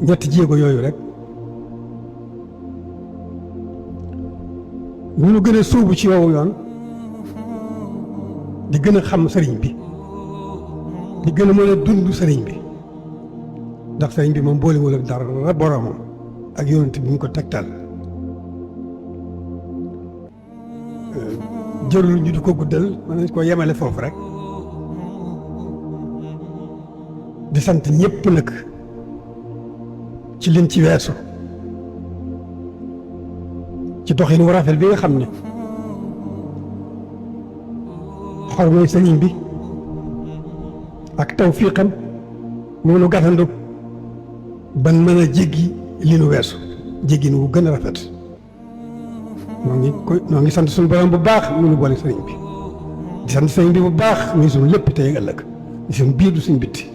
ñetti jéego yooyu rek bu ñu gën a sóobu ci woowu yoon di gën a xam sëriñ bi di gën a mën a dund sëriñ bi ndax sëriñ bi moom boolewul ak dara boromam ak yonent bi ñu ko tegtal jërul ñu di ko guddal mën nañ ko yemale foofu rek di sant ñëpp nag ci liñ ci weesu ci doxin wu rafet bi nga xam ne xormay sëriñ bi ak tawfiqam moo nu gàttandu ban mën a jéggi li nu weesu jéggin wu gën a rafet noo ngi sant suñu borom bu baax mu nu boole sëriñ bi di sant sëriñ bi bu baax muy suñu lépp tey ak ëllëg di suñu biir du suñu bitti